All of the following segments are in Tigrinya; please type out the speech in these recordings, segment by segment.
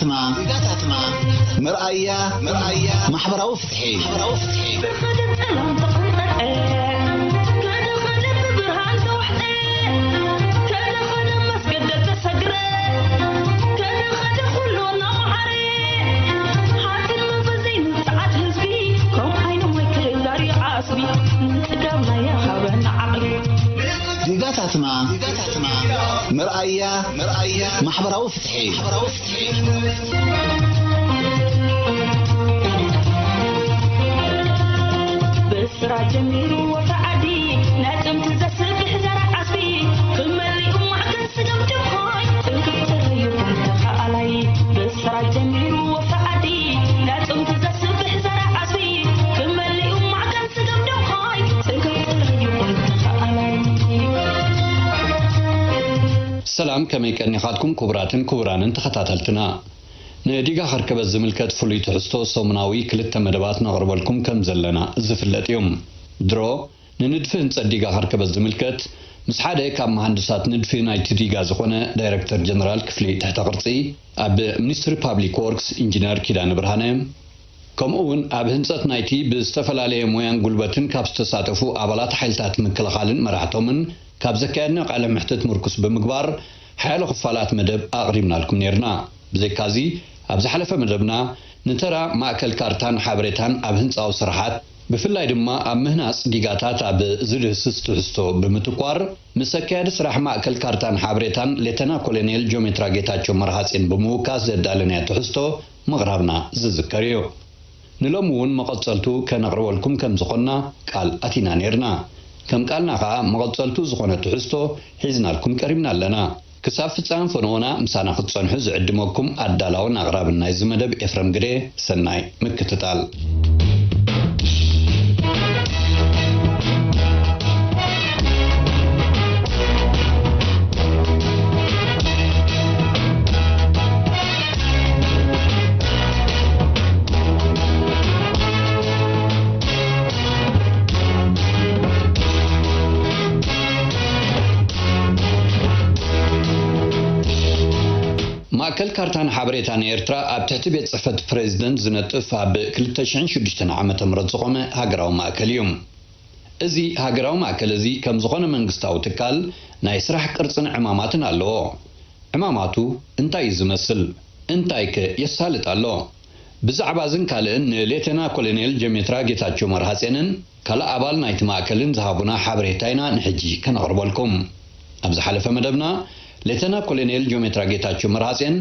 ዜጋታትና መርኣያ መርኣያ ማሕበራዊ ፍትሒ። ዜጋታትና መርኣያ መርኣያ ማሕበራዊ ፍትሒ። ብስራ ጀሚሩ ወፍሪ ዓዲ፣ ናይ ጥንቲ ዘስብሕ ዘርኢ ዓስቢ፣ ክመሊኡ ማዕከን ስገም ድኾይ፣ ጥንቅቕ ጥረ ይኹን ተኸኣላይ። ብስራ ጀሚሩ ወፍሪ ዓዲ፣ ናይ ጥንቲ ዘስብሕ ዘርኢ ዓስቢ፣ ክመሊኡ ማዕከን ስገም ድኾይ፣ ጥንቅቕ ጥረ ይኹን ተኸኣላይ። ሰላም፣ ከመይ ቀኒኻትኩም ክቡራትን ክቡራንን ተኸታተልትና? ንዲጋ ኸርከበት ዝምልከት ፍሉይ ትሕዝቶ ሰሙናዊ ክልተ መደባት ነቕርበልኩም ከም ዘለና ዝፍለጥ እዩ። ድሮ ንንድፊ ህንጸት ዲጋ ኸርከበት ዝምልከት ምስ ሓደ ካብ መሃንድሳት ንድፊ ናይቲ ዲጋ ዝኾነ ዳይረክተር ጀነራል ክፍሊ ትሕተ ቅርጺ ኣብ ሚኒስትሪ ፓብሊክ ወርክስ ኢንጂነር ኪዳነ ብርሃነ፣ ከምኡ እውን ኣብ ህንጸት ናይቲ ብዝተፈላለየ ሞያን ጉልበትን ካብ ዝተሳተፉ ኣባላት ሓይልታት ምክልኻልን መራሕቶምን ካብ ዘካየድና ቃለ ምሕትት ምርኩስ ብምግባር ሓያሎ ክፋላት መደብ ኣቕሪብናልኩም ነይርና። ብዘይካዚ ኣብ ዝሓለፈ መደብና ንተራ ማእከል ካርታን ሓበሬታን ኣብ ህንጻዊ ስራሓት ብፍላይ ድማ ኣብ ምህናጽ ዲጋታት ኣብ ዝድህስስ ትሕዝቶ ብምትኳር ምስ ኣካያዲ ስራሕ ማእከል ካርታን ሓበሬታን ሌተና ኮሎኔል ጆሜትራ ጌታቸው መርሃጼን ብምውካስ ዘዳለናዮ ትሕዝቶ ምቕራብና ዝዝከር እዩ። ንሎሚ እውን መቐጸልቱ ከነቕርበልኩም ከም ዝኾንና ቃል ኣቲና ነይርና። ከም ቃልና ኸኣ መቐጸልቱ ዝኾነ ትሕዝቶ ሒዝናልኩም ቀሪብና ኣለና። ክሳብ ፍጻመ ፈነወና ምሳና ክትጸንሑ ዝዕድመኩም ኣዳላውን ኣቕራብን ናይዚ መደብ ኤፍረም ግደ። ሰናይ ምክትታል። ማእከል ካርታን ሓበሬታን ኤርትራ ኣብ ትሕቲ ቤት ጽሕፈት ፕሬዚደንት ዝነጥፍ ኣብ ክልተ ሽሕን ሽዱሽተን ዓመተ ምህረት ዝቖመ ሃገራዊ ማእከል እዩ። እዚ ሃገራዊ ማእከል እዚ ከም ዝኾነ መንግስታዊ ትካል ናይ ስራሕ ቅርጽን ዕማማትን ኣለዎ። ዕማማቱ እንታይ እዩ ዝመስል? እንታይከ የሳልጥ ኣሎ? ብዛዕባ እዝን ካልእን ንሌተና ኮሎኔል ጀሜትራ ጌታቸው መርሃጼንን ካልእ ኣባል ናይቲ ማእከልን ዝሃቡና ሓበሬታ ኢና ንሕጂ ከነቕርበልኩም። ኣብ ዝሓለፈ መደብና ሌተና ኮሎኔል ጆሜትራ ጌታቸው መርሃጼን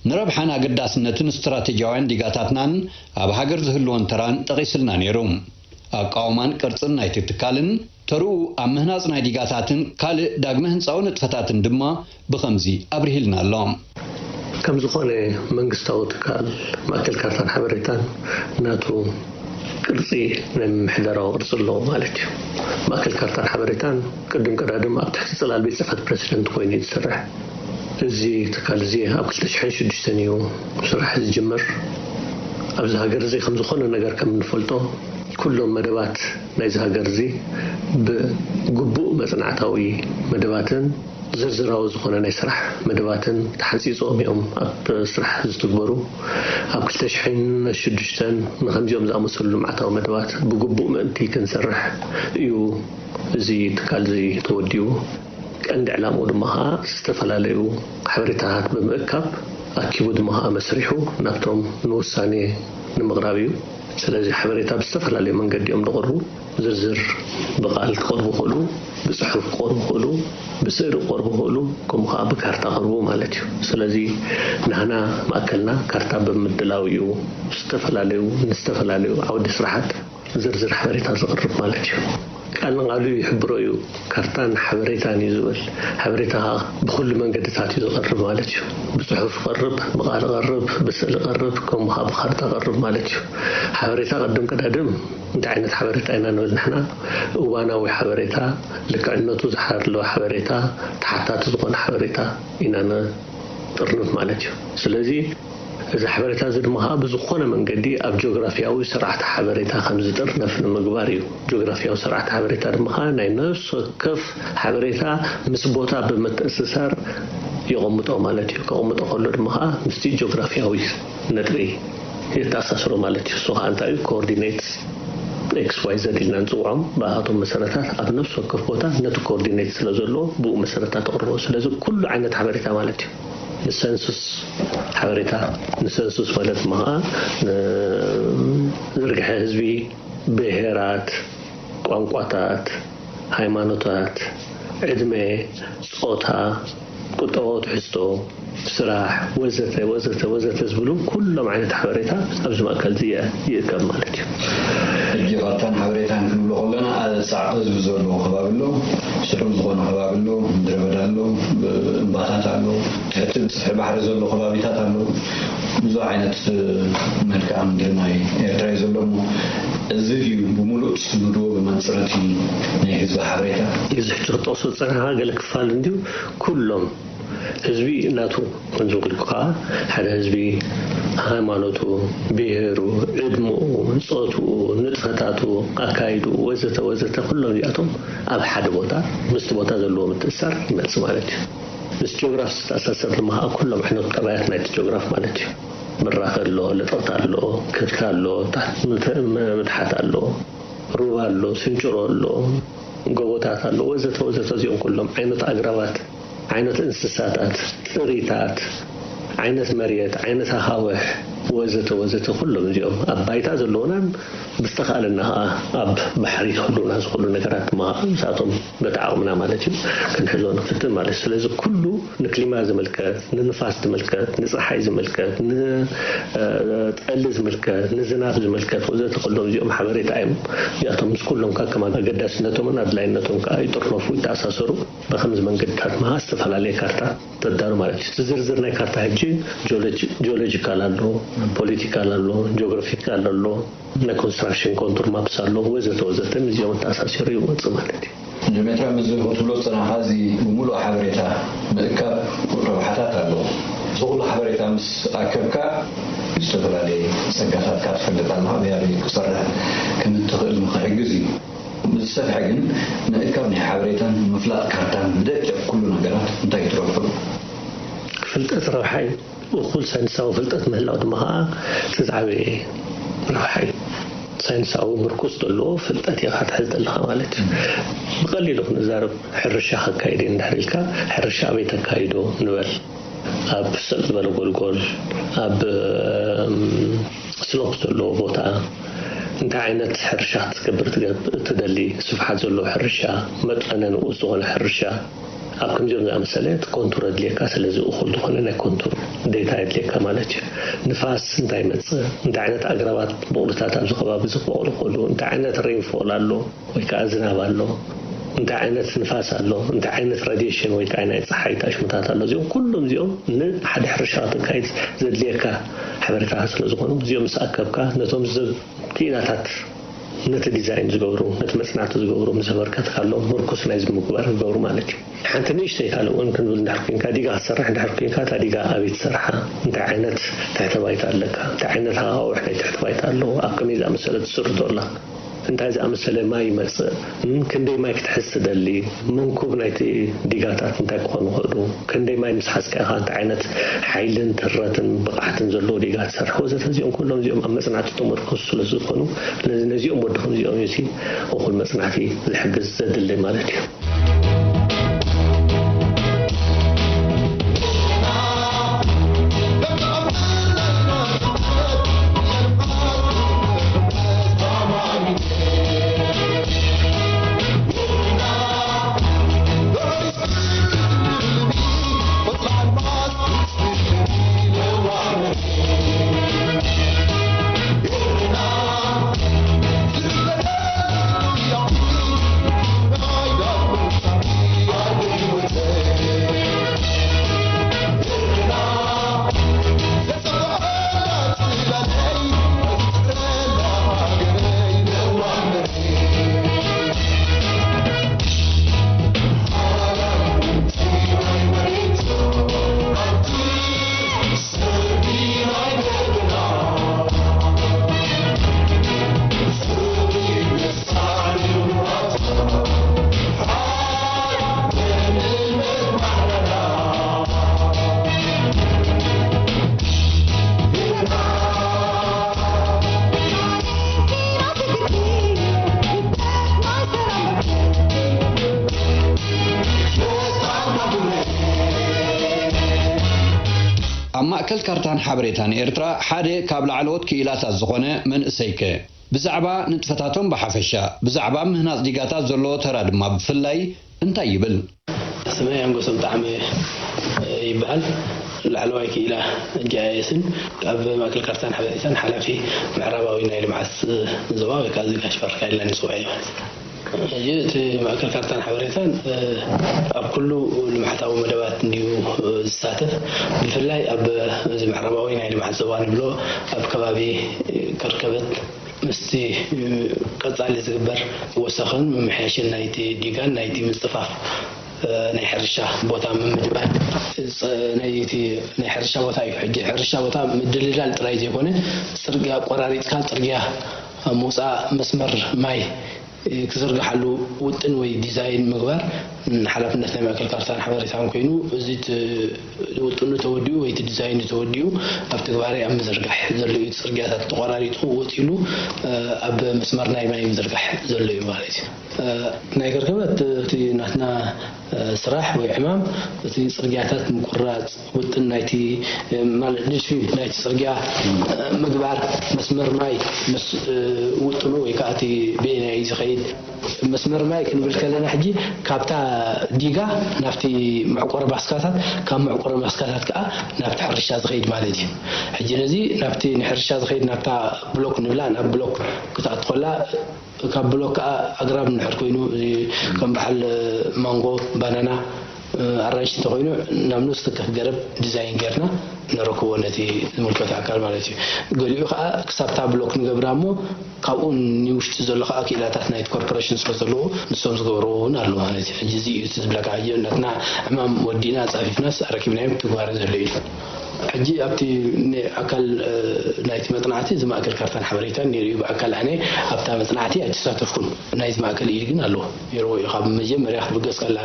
ንረብሓን ኣገዳስነትን ስትራቴጂያውያን ዲጋታትናን ኣብ ሃገር ዝህልወን ተራን ጠቒስልና ነይሩ። ኣቃውማን ቅርጽን ናይቲ ትካልን ተርኡ ኣብ ምህናጽ ናይ ዲጋታትን ካልእ ዳግመ ህንጻዊ ንጥፈታትን ድማ ብኸምዚ ኣብሪሂልና ኣሎ። ከም ዝኾነ መንግስታዊ ትካል ማእከል ካርታን ሓበሬታን ናቱ ቅርጺ ናይ ምምሕዳራዊ ቅርጺ ኣለዎ ማለት እዩ። ማእከል ካርታን ሓበሬታን ቅድም ቀዳድም ኣብ ትሕቲ ጽላል ቤት ጽሕፈት ፕረሲደንት ኮይኑ እዩ ዝሰርሕ። እዚ ትካል እዚ ኣብ ክልተ ሽሕን ሽዱሽተን እዩ ስራሕ ዝጅምር። ኣብዚ ሃገር እዚ ከም ዝኾነ ነገር ከም እንፈልጦ ኩሎም መደባት ናይዚ ሃገር እዚ ብግቡእ መጽናዕታዊ መደባትን ዝርዝራዊ ዝኾነ ናይ ስራሕ መደባትን ተሓንጺጾም እዮም ኣብ ስራሕ ዝትግበሩ። ኣብ ክልተ ሽሕን ሽዱሽተን ንኸምዚኦም ዝኣመሰሉ ልምዓታዊ መደባት ብግቡእ ምእንቲ ክንሰርሕ እዩ እዚ ትካል እዚ ተወዲኡ። ቀንዲ ዕላምኡ ድማ ኸዓ ዝተፈላለዩ ሓበሬታታት ብምእካብ ኣኪቡ ድማ ኸዓ መስሪሑ ናብቶም ንውሳኔ ንምቕራብ እዩ። ስለዚ ሓበሬታ ብዝተፈላለዩ መንገዲ እዮም ዝቐርቡ። ዝርዝር ብቓል ክቐርቡ ይኽእሉ፣ ብጽሑፍ ክቐርቡ ይኽእሉ፣ ብስእሊ ክቐርቡ ይኽእሉ፣ ከምኡ ኸዓ ብካርታ ክቐርቡ ማለት እዩ። ስለዚ ናህና ማእከልና ካርታ ብምድላው እዩ ዝተፈላለዩ፣ ንዝተፈላለዩ ዓውዲ ስራሓት ዝርዝር ሓበሬታ ዘቕርብ ማለት እዩ። ቃል ንቓሉ ይሕብሮ እዩ። ካርታን ሓበሬታን እዩ ዝብል። ሓበሬታ ኸዓ ብኹሉ መንገድታት እዩ ዝቐርብ ማለት እዩ። ብጽሑፍ ይቐርብ፣ ብቓል ይቐርብ፣ ብስእሊ ይቐርብ፣ ከምኡ ኸዓ ብካርታ ይቐርብ ማለት እዩ። ሓበሬታ ቅድም ቀዳድም እንታይ ዓይነት ሓበሬታ ኢና ንብል ንሕና? እዋናዊ ሓበሬታ፣ ልክዕነቱ ዝሓለወ ሓበሬታ፣ ተሓታቲ ዝኾነ ሓበሬታ ኢና ንጥርንፍ ማለት እዩ። ስለዚ እዚ ሓበሬታ እዚ ድማ ከዓ ብዝኾነ መንገዲ ኣብ ጂኦግራፊያዊ ስርዓተ ሓበሬታ ከም ዝጥርነፍ ንምግባር እዩ። ጂኦግራፊያዊ ስርዓተ ሓበሬታ ድማ ከዓ ናይ ነፍሲ ወከፍ ሓበሬታ ምስ ቦታ ብምትእስሳር የቐምጦ ማለት እዩ። ከቐምጦ ከሎ ድማ ከዓ ምስቲ ጂኦግራፊያዊ ነጥቢ የተኣሳስሮ ማለት እዩ። እሱ ከዓ እንታይ እዩ? ኮኦርዲኔትስ ኤክስ ዋይ ዘድ ኢልና ንፅውዖም፣ ብኣቶም መሰረታት ኣብ ነፍሲ ወከፍ ቦታ ነቲ ኮኦርዲኔት ስለ ዘለዎ ብኡ መሰረታት ተቕርቦ። ስለዚ ኩሉ ዓይነት ሓበሬታ ማለት እዩ። ንሰንሱስ ሓበሬታ፣ ንሰንሱስ ማለት ድማ ከዓ ንዝርግሐ ህዝቢ፣ ብሄራት፣ ቋንቋታት፣ ሃይማኖታት፣ ዕድመ፣ ጾታ፣ ቁጠባዊ ትሕዝቶ፣ ስራሕ፣ ወዘተ ወዘተ ወዘተ ዝብሉ ኩሎም ዓይነት ሓበሬታ ኣብዚ ማእከል እዚ ይእከብ ማለት እዩ። ሕጂ ካርታን ሓበሬታን ክንብሎ ከለና፣ ኣብ ጻዕቂ ህዝቢ ዘሎ ከባቢ ኣሎ፣ ስሑል ዝኾነ ከባቢ ኣሎ፣ ምድረ በዳ ኣሎ፣ እምባታት ኣሎ፣ ትሕቲ ጽፍሒ ባሕሪ ዘሎ ከባቢታት ኣሎ። ብዙሕ ዓይነት መልክዓ ምድሪ ናይ ኤርትራ እዩ ዘሎ እሞ፣ እዚ ድዩ ብምሉእ ጽምዶ ብመንጽር እቲ ናይ ህዝቢ ሓበሬታ? እዚ ሕጂ ክትጠቕሶ ዝጸናሕካ ገለ ክፋል እንድዩ፣ ኩሎም ህዝቢ ናቱ ከም ዝብል ከዓ፣ ሓደ ህዝቢ ሃይማኖቱ፣ ብሄሩ፣ ዕድመኡ፣ ጾትኡ፣ ንጥፈታቱ፣ ኣካይድኡ ወዘተ ወዘተ ኩሎም እዚኣቶም ኣብ ሓደ ቦታ ምስቲ ቦታ ዘለዎ ምትእስሳር ይመጽእ ማለት እዩ። ምስ ጂኦግራፍ ዝተኣሳሰር ድማ ከዓ ኩሎም ዓይነት ጠባያት ናይቲ ጂኦግራፍ ማለት እዩ። ብራኸ ኣሎ፣ ልጥቕቲ ኣሎ፣ ከብቲ ኣሎ፣ ታሕቲ ምት-፣ ም-፣ ምትሓት ኣሎ፣ ሩባ ኣሎ፣ ስንጭሮ ኣሎ፣ ጎቦታት ኣሎ፣ ወዘተ ወዘተ። እዚኦም ኩሎም ዓይነት ኣግራባት፣ ዓይነት እንስሳታት፣ ጥሪታት፣ ዓይነት መሬት፣ ዓይነት ኣኻውሕ ወዘተ ወዘተ። ኩሎም እዚኦም ኣብ ባይታ ዘለዉናን ብዝተኻእለና ከዓ ኣብ ባሕሪ ክህልውና ዝኽእሉ ነገራት ድማ ምስኣቶም በቲ ዓቕምና ማለት እዩ ክንሕዞ ንፍትን ማለት እዩ። ስለዚ ኩሉ ንክሊማ ዝምልከት፣ ንንፋስ ዝምልከት፣ ንፀሓይ ዝምልከት፣ ንጠሊ ዝምልከት፣ ንዝናብ ዝምልከት ወዘተ ኩሎም እዚኦም ሓበሬታ እዮም። እዚኣቶም ምስ ኩሎም ከከም ኣገዳስነቶምን ኣድላይነቶም ከዓ ይጥርነፉ፣ ይተኣሳሰሩ። በከምዚ መንገድታት መሃ ዝተፈላለየ ካርታ ተዳሉ ማለት እዩ። እቲ ዝርዝር ናይ ካርታ ሕጂ ጂኦሎጂ-፣ ጂኦሎጂካል ኣሎ፣ ፖለቲካል ኣሎ፣ ጂኦግራፊካል ኣሎ፣ ናይ ኮንስትራክሽን ኮንቱር ማፕስ ኣሎ፣ ወዘተ ወዘተ፣ ምስዚኦም ተኣሳሲሩ ይወፅእ ማለት እዩ። ሜትራ፣ ምስዚ ክትብሎ ዝጸናሕካ እዚ ብምሉእ ሓበሬታ ምእካብ ረብሓታት ኣለዎ። እዚ ኩሉ ሓበሬታ ምስ ኣከብካ፣ ዝተፈላለየ ጸጋታትካ ትፈልጥ ኣለኻ፣ ብያበይ ክሰርሕ ከም እትኽእል ንኽሕግዝ እዩ። ብዝሰፍሐ ግን፣ ምእካብ ናይ ሓበሬታን ምፍላጥ ካርታን ብደቂቕ ኩሉ ነገራት እንታይ ትረብሑ? ፍልጠት ረብሓ እዩ። እኹል ሳይንሳዊ ፍልጠት ምህላው ድማ ኸዓ እቲ ዝዓበየ ረብሓ እዩ። ሳይንሳዊ ምርኩስ ዘለዎ ፍልጠት ኢኻ ትሕዝ ዘለኻ ማለት እዩ። ብቐሊሉ ክንዛረብ፣ ሕርሻ ከካይድ እየ እንድሕር ኢልካ፣ ሕርሻ ኣበይ ተካይዶ ንበል? ኣብ ሰጥ ዝበለ ጎልጎል፣ ኣብ፣ እም፣ ስሎፕ ዘለዎ ቦታ፣ እንታይ ዓይነት ሕርሻ ክትገብር ትገብ-፣ ትደሊ? ስፍሓት ዘለዎ ሕርሻ፣ መጠነ ንኡስ ዝኾነ ሕርሻ፣ ኣብ ከምዚኦም ዝኣመሰለ እቲ ኮንቱር ኣድልየካ፣ ስለዚ እኹል ዝኾነ ናይ ኮንቱር ዴታ የድልየካ ማለት እዩ። ንፋስ እንታይ ይመጽእ፣ እንታይ ዓይነት ኣግራባት ብቑልታት ኣብዚ ከባቢ እዚ ክበቑሉ ይኽእሉ፣ እንታይ ዓይነት ሬንፎል ኣሎ ወይ ከዓ ዝናብ ኣሎ፣ እንታይ ዓይነት ንፋስ ኣሎ፣ እንታይ ዓይነት ራዲየሽን ወይ ከዓ ናይ ፀሓይ ታሽሙታት ኣሎ፣ እዚኦም ኩሎም እዚኦም ንሓደ ሕርሻ ከተካይድ ዘድልየካ ሓበሬታታት ስለ ዝኾኑ፣ እዚኦም ምስ ኣከብካ ነቶም ዘብ ክኢላታት ነቲ ዲዛይን ዝገብሩ፣ ነቲ መጽናዕቲ ዝገብሩ ምስ ኣበርከትካሎም ምርኩስ ናይዚ ምግባር ዝገብሩ ማለት እዩ። ሓንቲ ንእሽተይ ካልእ እውን ክንብል እንድሕር ኮንካ፣ ዲጋ ክትሰርሕ እንድሕር ኮንካ፣ እታ ዲጋ ኣበይ ትሰርሓ? እንታይ ዓይነት ትሕተ ባይታ ኣለካ? እንታይ ዓይነት ኣኻውሕ ናይ ትሕተ ባይታ ኣለዎ? ኣብ ከመይ ዝኣመሰለ ትስርዶ ኣላ? እንታይ ዝኣመሰለ ማይ ይመጽእ? እም፣ ክንደይ ማይ ክትሕዝ ትደሊ? መንኩብ ናይቲ ዲጋታት እንታይ ክኾኑ ይኽእሉ? ክንደይ ማይ ምስ ሓዝካ ኢኻ? እንታይ ዓይነት ሓይልን ትረትን ብቕዓትን ዘለዎ ዲጋ ትሰርሕ? ወዘተ፣ እዚኦም ኩሎም እዚኦም ኣብ መጽናዕቲ ተመርኮሱ ስለ ዝኾኑ፣ ነዚ-፣ ነዚኦም ወዲ ከምዚኦም እዩ እቲ እኹል መጽናዕቲ ዝሕግዝ ዘድሊ ማለት እዩ። ማእከል ካርታን ሓበሬታን ኤርትራ ሓደ ካብ ላዕለዎት ክኢላታት ዝኾነ መንእሰይከ ብዛዕባ ንጥፈታቶም ብሓፈሻ፣ ብዛዕባ ምህናጽ ዲጋታት ዘለዎ ተራ ድማ ብፍላይ እንታይ ይብል? ስመይ ኣንጎሶም ጣዕመ ይበሃል። ላዕለዋይ ክኢላ ጂ ኣይ ኤስን ኣብ ማእከል ካርታን ሓበሬታን ሓላፊ ምዕራባዊ ናይ ልምዓት ዞባ ወይ ከዓ እዚ ጋሽ ባርካ ኢልና ንፅውዖ እዩ ማለት እዩ። ሕጂ እቲ ማእከል ካርታን ሓበሬታን ኣብ ኩሉ ልምዓታዊ መደባት እንድዩ ዝሳተፍ። ብፍላይ ኣብ እዚ ምዕራባዊ ናይ ልምዓት ዞባ ንብሎ ኣብ ከባቢ ከርከበት ምስቲ ቀጻሊ ዝግበር ወሰኽን ምምሕያሽን ናይቲ ዲጋን ናይቲ ምጽፋፍ ናይ ሕርሻ ቦታ ምምድባል ናይቲ ናይ ሕርሻ ቦታ እዩ። ሕጂ ሕርሻ ቦታ ምድልዳል ጥራይ ዘይኮነ ጽርግያ ቆራሪጽካ ጽርግያ ምውጻእ መስመር ማይ ክዝርግሓሉ ውጥን ወይ ዲዛይን ምግባር ሓላፍነት ናይ ማእከል ካርታን ሓበሬታን ኮይኑ፣ እዚ ውጥኑ ተወዲኡ ወይ እቲ ዲዛይኑ ተወዲኡ ኣብ ትግባረ ኣብ ምዝርጋሕ ዘሎ እዩ። ጽርግያታት ተቆራሪጡ ወፂሉ ኣብ መስመር ናይ ማይ ምዝርጋሕ ዘሎ እዩ ማለት እዩ። ናይ ከርከበት እቲ ናትና ስራሕ ወይ ዕማም እቲ ጽርግያታት ምቁራጽ ውጥን ናይቲ ማለት ንድፊ ናይቲ ጽርግያ ምግባር መስመር ማይ ምስ ውጥኑ ወይ ከዓ እቲ ቤናይ ዝኸይድ መስመር ማይ ክንብል ከለና ሕጂ ካብታ ዲጋ ናብቲ መዕቆሪ ባስካታት ካብ መዕቆሪ ባስካታት ከዓ ናብቲ ሕርሻ ዝኸይድ ማለት እዩ። ሕጂ ነዚ ናብቲ ንሕርሻ ዝኸይድ ናብታ ብሎክ ንብላ ናብ ብሎክ ክትኣትኸላ ካብ ብሎክ ከዓ ኣግራብ እንድሕር ኮይኑ ከም በዓል ማንጎ፣ ባናና፣ ኣራንሽ እንተኮይኑ ናብ ንኡስ ትከፍ ገረብ ዲዛይን ጌርና ነረክቦ ነቲ ዝምልከቶ ኣካል ማለት እዩ። ገሊኡ ከዓ ክሳብታ ብሎክ ንገብራ እሞ ካብኡ ንውሽጢ ዘሎ ከዓ ክኢላታት ናይቲ ኮርፖሬሽን ስለ ዘለዎ ንሶም ዝገብርዎ እውን ኣሎ ማለት እዩ። ሕጂ እዚ እዩ እቲ ዝብለካ ሕጂ ነትና ዕማም ወዲእና ፃፊፍናስ ኣረኪብናዮም ትግባረ ዘሎ እዩ። ሕጂ ኣብቲ ኣካል ናይቲ መፅናዕቲ እዚ ማእከል ካርታን ሓበሬታን ነይሩ እዩ። ብኣካል ኣነ ኣብታ መፅናዕቲ ኣይተሳተፍኩን። ናይዚ ማእከል ኢድ ግን ኣለዎ። ነይርዎ እዩ። ካብ መጀመርያ ክትብገስ ከላ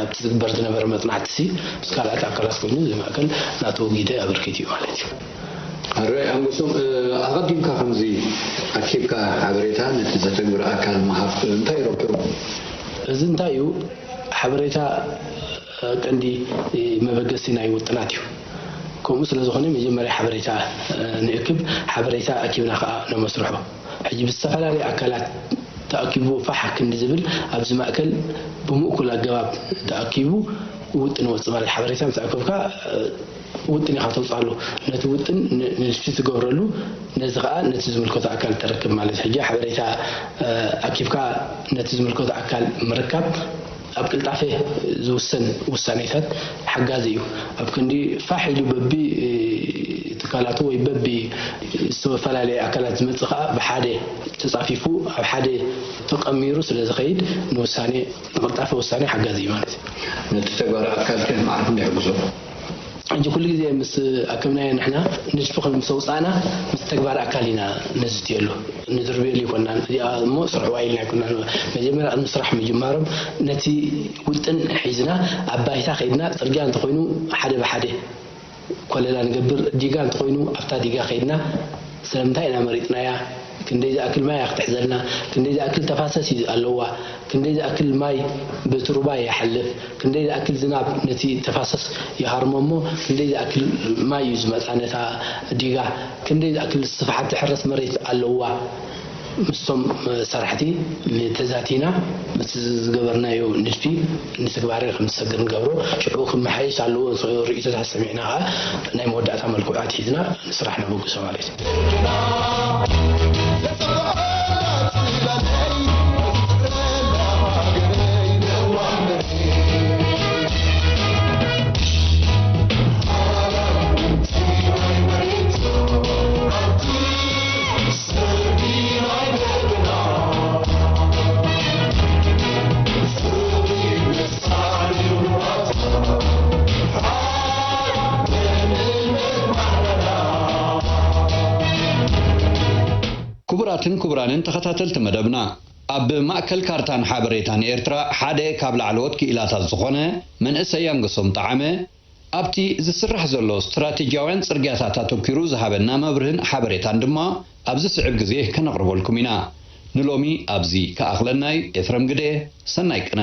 ኣብቲ ዝግበር ዝነበረ መፅናዕቲ ሲ ምስ ካልኣት ኣካላት ኮይኑ እዚ ማእከል ናተወጊደ ኣበርኪት እዩ ማለት እዩ። ኣረ ኣንጎሶም ኣቐዲምካ ከምዚ ኣኪብካ ሓበሬታ ነቲ ዘተግብር ኣካል ምሃብ እንታይ ረብሑ? እዚ እንታይ እዩ ሓበሬታ ቀንዲ መበገሲ ናይ ውጥናት እዩ። ከምኡ ስለ ዝኾነ መጀመርያ ሓበሬታ ንእክብ፣ ሓበሬታ ኣኪብና ከዓ ነመስርሖ። ሕጂ ብዝተፈላለዩ ኣካላት ተኣኪቡ ፋሕ ክንዲ ዝብል ኣብዚ ማእከል ብምእኩል ኣገባብ ተኣኪቡ ውጥን ወፅእ ማለት ሓበሬታ ምስ ኣከብካ ውጥን ኢኻ ተውፅኣሉ። ነቲ ውጥን ንድፊ ትገብረሉ፣ ነዚ ከዓ ነቲ ዝምልከቶ ኣካል ተረክብ ማለት ሕጂ ሓበሬታ ኣኪብካ ነቲ ዝምልከቶ ኣካል ምርካብ ኣብ ቅልጣፈ ዝውሰን ውሳኔታት ሓጋዚ እዩ። ኣብ ክንዲ ፋሕ ኢሉ በቢ ትካላቱ ወይ በቢ ዝተፈላለየ ኣካላት ዝመፅእ ከዓ ብሓደ ተፃፊፉ ኣብ ሓደ ተቐሚሩ ስለ ዝኸይድ ንውሳኔ ንቅልጣፈ ውሳኔ ሓጋዚ እዩ ማለት እዩ። ነቲ ተግባር ኣካል ከ ማዕርፍ እንዳይሕግዞ ሕጂ ኩሉ ግዜ ምስ ኣከብናዮ ንሕና ንድፊ ከም ምስ ኣውፃእና ምስ ተግባር ኣካል ኢና ነዝትየሉ። ንድርብየሉ ይኮናን እዚኣ እሞ ስርሕዋ ኢልና ይኮናን። መጀመርያ ቅድሚ ስራሕ ምጅማሮም ነቲ ውጥን ሒዝና ኣብ ባይታ ከይድና ፅርግያ እንተኮይኑ ሓደ ብሓደ ኮለላ ንገብር፣ ዲጋ እንተኮይኑ ኣብታ ዲጋ ከይድና ስለምንታይ ኢና መሪፅናያ፣ ክንደይ ዝኣክል ማይ ክትሕዘልና፣ ክንደይ ዝኣክል ተፋሰስ ኣለዋ፣ ክንደይ ዝኣክል ማይ ብትሩባ ይሓልፍ፣ ክንደይ ዝኣክል ዝናብ ነቲ ተፋሰስ ይሃርሞ እሞ ክንደይ ዝኣክል ማይ እዩ ዝመፃ ነታ ዲጋ፣ ክንደይ ዝኣክል ስፍሓት ትሕረስ መሬት ኣለዋ። ምስቶም ሰራሕቲ ተዛቲና ምስቲ ዝገበርናዮ ንድፊ ንትግባረ ከም ዝሰግር ንገብሮ። ሽዑ ክመሓየሽ ኣለዎ ዝኽእል ርእይቶታት ሰሚዕና ከዓ ናይ መወዳእታ መልክዑ ኣትሒዝና ንስራሕ ነበግሶ ማለት እዩ። ክቡራትን ክቡራንን ተኸታተልቲ መደብና፣ ኣብ ማእከል ካርታን ሓበሬታን ኤርትራ ሓደ ካብ ላዕለዎት ክኢላታት ዝኾነ መንእሰይ ኣንገሶም ጠዓመ፣ ኣብቲ ዝስራሕ ዘሎ ስትራቴጂያውያን ጽርግያታት ኣተኲሩ ዝሃበና መብርህን ሓበሬታን ድማ ኣብዚ ስዕብ ግዜ ከነቕርበልኩም ኢና። ንሎሚ ኣብዚ ከኣኽለናይ ኤፍረም ግደ፣ ሰናይ ቅነ።